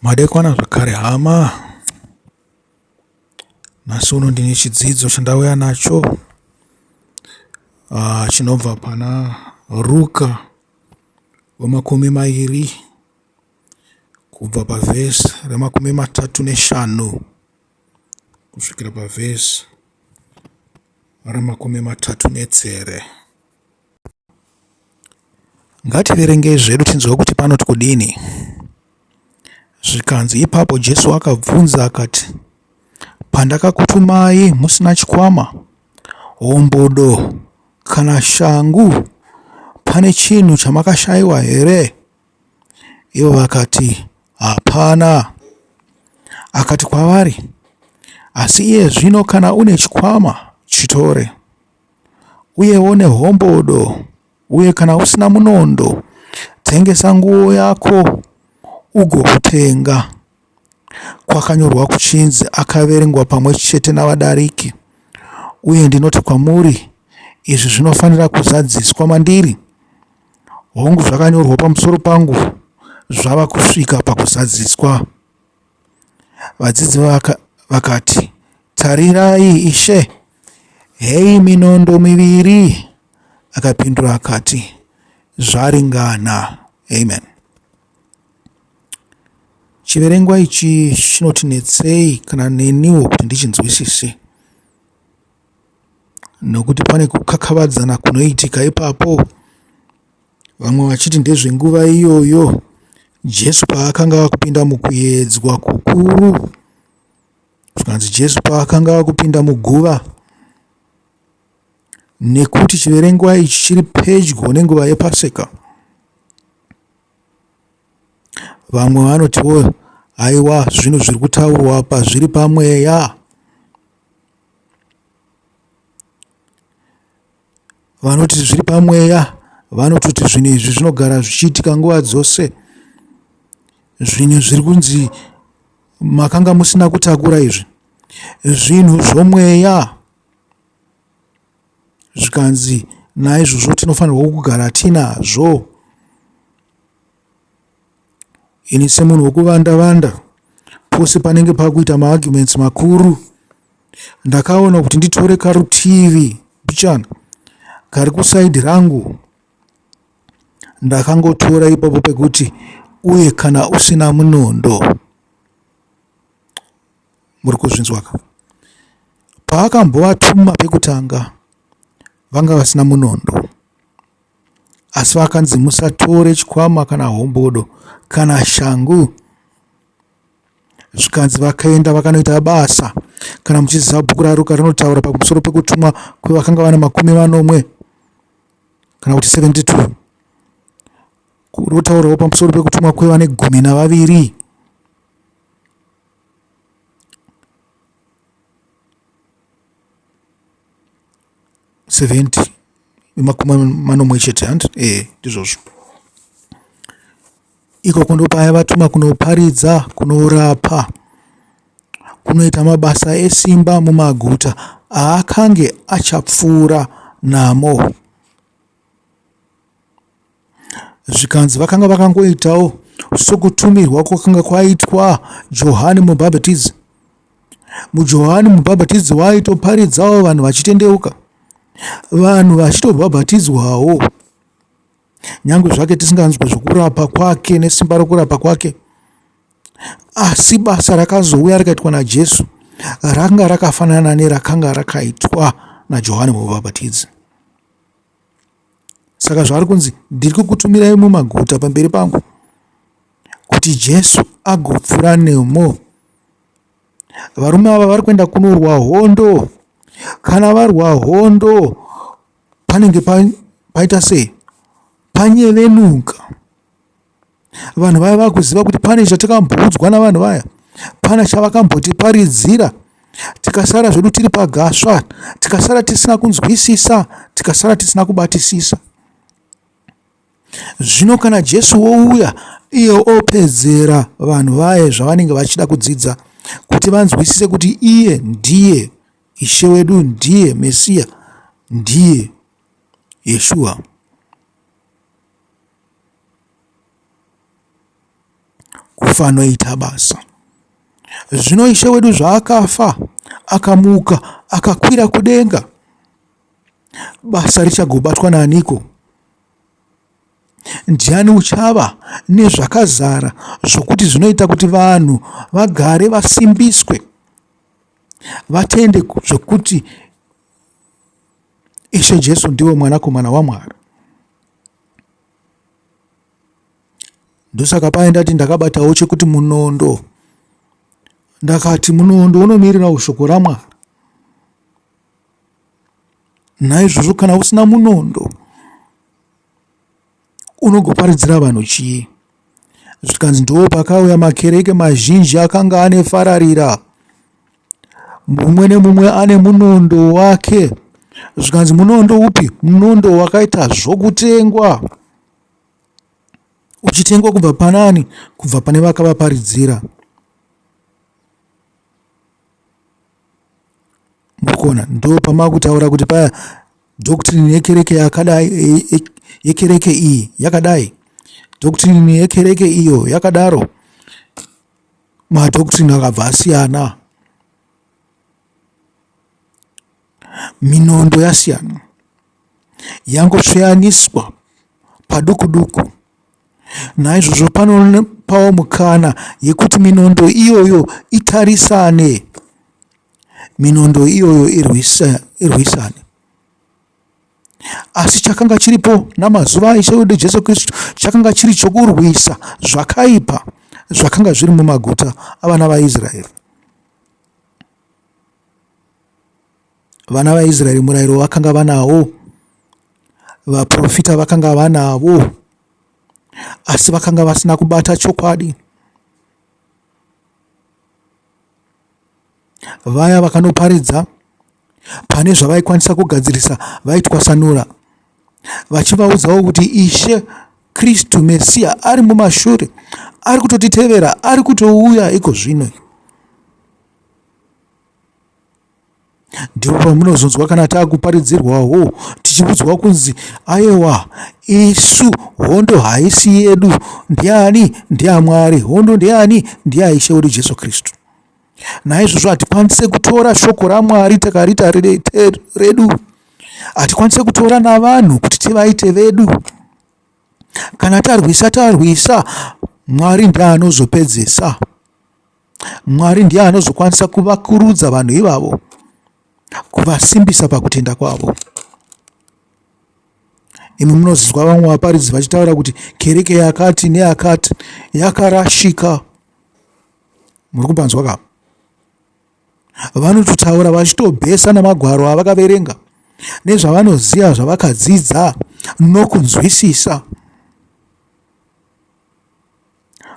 Madekwana zvakare hama. Nhasi uno ndine chidzidzo chandauya nacho ah, chinobva pana Ruka wemakumi mairi kubva pavhesi remakumi matatu neshanu kusvikira pavhesi ramakumi matatu netsere. Ngativerengei zvedu tinzwe kuti panoti kudini. Zvikanzi ipapo Jesu akabvunza akati, Pandakakutumai musina chikwama, hombodo kana shangu, pane chinhu chamakashayiwa here? Ivo vakati, Hapana. Akati kwavari, Asi iye zvino kana une chikwama, chitore, uyewo nehombodo, uye kana usina munondo, tengesa nguo yako ugokutenga. Kwakanyorwa kuchinzi, Akaverengwa pamwe chete navadariki. Uye ndinoti kwamuri, izvi zvinofanira kuzadziswa mandiri. Hongu, zvakanyorwa pamusoro pangu zvava kusvika pakuzadziswa. Vadzidzi vakati, Tarirai, Ishe, heyi minondo miviri. Akapindura akati, Zvaringana. Amen. Chiverengwa ichi chinotinetsei kana neniwo kuti ndichinzwisise, nokuti pane kukakavadzana kunoitika ipapo, vamwe vachiti ndezvenguva iyoyo Jesu paakanga akupinda mukuedzwa kukuru, zvikanzi Jesu paakanga akupinda muguva, nekuti chiverengwa ichi chiri pedyo nenguva yePaseka. Vamwe vanotiwo haiwa zvinhu zviri kutaurwa apa zviri pamweya. Vanoti zviri pamweya vanototi zvinhu izvi zvinogara zvichiitika nguva dzose. Zvinhu zviri kunzi makanga musina kutakura izvi zvinhu zvomweya. Zvikanzi naizvozvo tinofanirwa kugara tinazvo. Ini semunhu wekuvanda vanda pose panenge pakuita maarguments makuru ndakaona kuti nditore karutivi mbichana kari kusaidi rangu. Ndakangotora ipapo pekuti uye kana usina munondo muri kuzvinzwaka paakambovatuma pekutanga vanga vasina munondo asi vakanzi musatore chikwama kana hombodo kana shangu zvikanzi vakaenda vakanoita basa kana muchiziva bhuku raRuka rinotaura pamusoro pekutumwa kwevakanga vane makumi manomwe kana kuti 72 rotaurawo pamusoro pekutumwa kwevane gumi navaviri 70 makumi manomwe chete handi eh ndizvozvo ikoko ndopaivatuma kunoparidza kunorapa kunoita mabasa esimba mumaguta aakange achapfuura namo Zvikanzi vakanga vakangoitawo sokutumirwa kwakanga kwaitwa Johani Mubhabhatidzi. MuJohani Mubhabhatidzi waitoparidzawo vanhu vachitendeuka, vanhu vachitobhabhatidzwawo. Nyange zvake tisinganzwe zvokurapa kwake nesimba rokurapa kwake, asi basa rakazouya rikaitwa naJesu ranga rakafanana nerakanga rakaitwa naJohani Mubhabhatidzi. Saka zvaari kunzi ndiri kukutumirai mumaguta pamberi pangu kuti Jesu agopfuura nemo. Varume ava vari kuenda kunorwa hondo. Kana varwa hondo panenge paita sei? Panyevenuka. Vanhu vaya vakuziva kuti pane chatakamboudzwa navanhu vaya, pane chavakambotiparidzira, tikasara zvedu tiri pagasva, tikasara tisina kunzwisisa, tikasara tisina kubatisisa. Zvino kana Jesu wouya iye opedzera vanhu vaye zvavanenge vachida kudzidza kuti vanzwisise kuti iye ndiye Ishe wedu, ndiye Mesiya, ndiye Yeshua. Kufanoita basa. Zvino Ishe wedu zvaakafa, akamuka, akakwira kudenga, basa richagobatwa naaniko? Ndiani uchava nezvakazara zvokuti zvinoita kuti vanhu vagare vasimbiswe, vatende zvokuti Ishe Jesu ndivo Mwanakomana waMwari? Ndosaka paye ndati ndakabatawo chekuti munondo. Ndakati munondo unomirirawo shoko raMwari. Naizvozvo kana usina munondo unogoparidzira vanhu chii? Zvikanzi ndo pakauya makereke mazhinji akanga ane fararira, mumwe nemumwe ane munondo wake. Zvikanzi munondo upi? Munondo wakaita zvokutengwa, uchitengwa kubva panani? Kubva pane vakavaparidzira. Murikuona, ndo pamakutaura kuti paya doctrine yekereke yakadai, yekereke iyi yakadai, doctrine yekereke iyo yakadaro. Madoctrine akabva asiyana, minondo yasiyana, yangosveyaniswa paduku duku. Naizvozvo panopawo mukana yekuti minondo iyoyo itarisane, minondo iyoyo irwisane. Asi chakanga chiripo namazuva aIshe wedu Jesu Kristu chakanga chiri chokurwisa zvakaipa zvakanga zviri mumaguta avana vaIsraeri. Vana vaIsraeri murayiro vakanga vanawo, vaprofita vakanga vanavo, asi vakanga vasina kubata chokwadi. Vaya vakanoparidza pane zvavaikwanisa kugadzirisa vaitwasanura vachivaudzawo kuti Ishe Kristu Mesiya ari mumashure, ari kutotitevera, ari kutouya iko zvino. Ndipo pamunozonzwa kana takuparidzirwawo tichiudzwa kunzi ayewa isu hondo haisi yedu, ndiani? NdeyaMwari. Hondo ndeyani? NdeyaIshe wedu Jesu Kristu. Naizvozvo hatikwanise kutora shoko raMwari takariita redu, hatikwanise kutora navanhu kuti tivaite vedu. Kana tarwisa tarwisa, Mwari ndiye anozopedzesa. Mwari ndiye anozokwanisa kuvakurudza vanhu ivavo, kuvasimbisa pakutenda kwavo. Imi munozonzwa vamwe vaparidzi vachitaura kuti kereke yakati neyakati yakarashika. Muri kupanzwa ka? Vanototaura vachitobhesa namagwaro avakaverenga nezvavanoziva zvavakadzidza nokunzwisisa.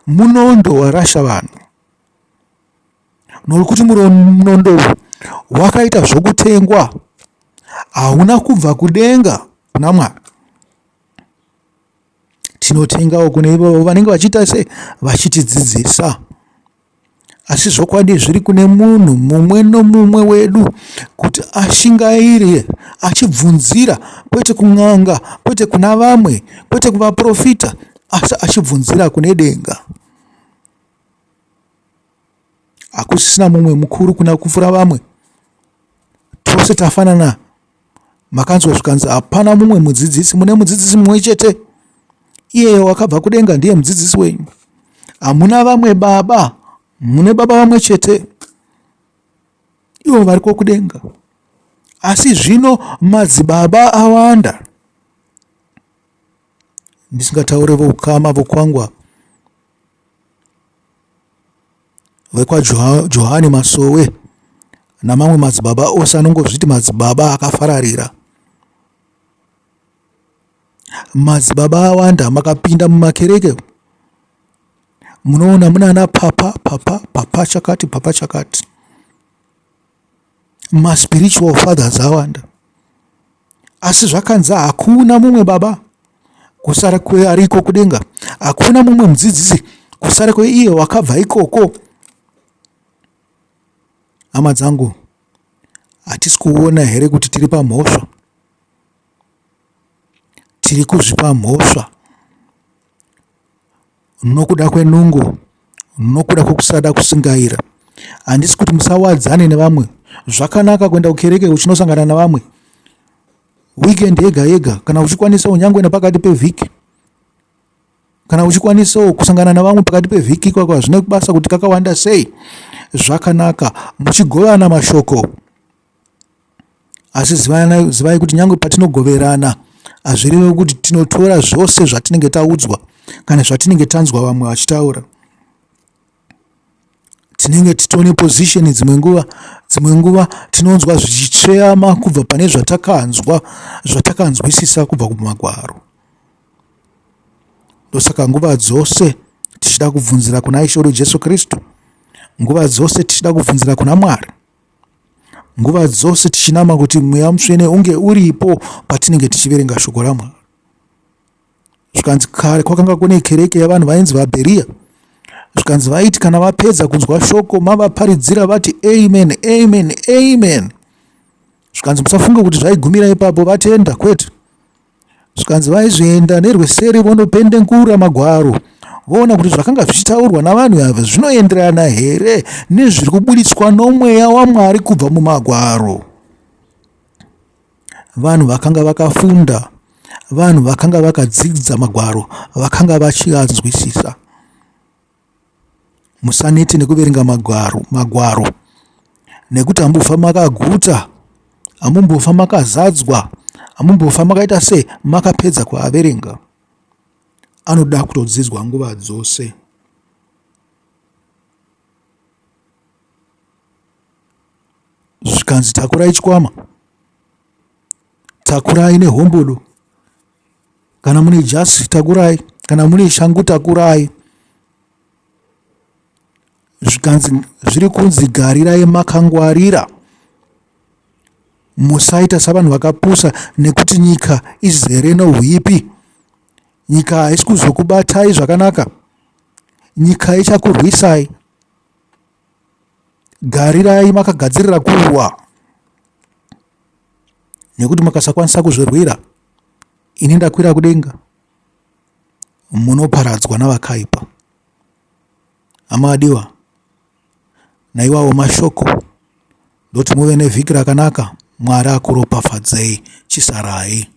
Munondo warasha vanhu nokuti munondo wakaita zvokutengwa hauna kubva kudenga kuna Mwari. Tinotengawo kune ivavo vanenge vachiita se vachitidzidzisa. Asi zvokwadi zviri kune munhu mumwe nomumwe wedu kuti ashingaire achibvunzira kwete kun'anga, kwete kuna vamwe, kwete kuvaprofita, asi achibvunzira kune denga. Hakusisina mumwe mukuru kuna kupfuura vamwe. Tose tafanana. Makanzwa zvikanzi hapana mumwe mudzidzisi, mune mudzidzisi mumwe chete. Iyeye wakabva kudenga ndiye mudzidzisi wenyu. Hamuna vamwe baba, mune baba vamwe chete. Ivo variko kudenga. Asi zvino madzibaba awanda. Ndisingataure voukama vokwangwa vekwaJohani Masowe namamwe madzibaba ose anongozviti madzibaba akafararira. Madzibaba awanda makapinda mumakereke munoona munana papa papa papa chakati papa chakati. Maspiritual fathers awanda asi zvakanzi hakuna mumwe baba kusara kweariko kudenga, hakuna mumwe mudzidzisi kusara kweiye wakabva ikoko. Hama dzangu, hatisi kuona here kuti tiri pamhosva? Tiri kuzvipa mhosva nokuda kwenungo, Nokuda kwokusada kusingaira. Handisi kuti musawadzane nevamwe. Zvakanaka kuenda kukereke uchinosangana navamwe weekend yega yega, kana uchikwanisawo nyangwe nepakati pevhiki. Kana uchikwanisawo kusangana navamwe pakati pevhiki ikwako, hazvina basa kuti kakawanda sei. Zvakanaka muchigovana mashoko. Asi zivai kuti nyange patinogoverana hazvirevi kuti tinotora zvose zvatinenge taudzwa kana zvatinenge tanzwa vamwe vachitaura. Tinenge titone position dzimwe nguva, dzimwe nguva tinonzwa zvichitsveyama kubva pane zvatakanzwa, zvatakanzwisisa kubva kumagwaro. Ndosaka nguva dzose tichida kubvunzira kuna Ishe wedu Jesu Kristu, nguva dzose tichida kubvunzira kuna Mwari. Nguva dzose tichinama kuti Mweya Mutsvene unge uripo patinenge tichiverenga shoko raMwari. Zvikanzi kare kwakanga kune kereke yavanhu vainzi vaBheriya. Zvikanzi vaiti kana vapedza kunzwa shoko mavaparidzira vati amen, amen, amen. Zvikanzi musafunge kuti zvaigumira ipapo vatenda, kwete. Zvikanzi vaizoenda nerweseri vondopendengura magwaro voona kuti zvakanga zvichitaurwa navanhu ava zvinoenderana here nezviri kubuditswa nomweya waMwari kubva mumagwaro. Vanhu vakanga vakafunda, vanhu vakanga vakadzidza magwaro, vakanga vachianzwisisa. Musanete nekuverenga magwaro, magwaro nekuti hamumbofa makaguta, hamumbofa makazadzwa, hamumbofa makaita sei makapedza kuaverenga. Anoda kutodzidzwa nguva dzose. Zvikanzi takurai chikwama, takurai nehombodo, kana mune jasi takurai, kana mune shangu takurai. Zvikanzi zviri kunzi garirai makangwarira, musaita savanhu vakapusa nekuti nyika izere nohuipi. Nyika haisi kuzokubatai zvakanaka, nyika ichakurwisai. Garirai makagadzirira kurwa nekuti mukasakwanisa kuzvirwira ini ndakwira kudenga munoparadzwa navakaipa. Hama adiwa, naiwawo mashoko ndoti muve nevhiki rakanaka. Mwari akuropafadzei. Chisarai.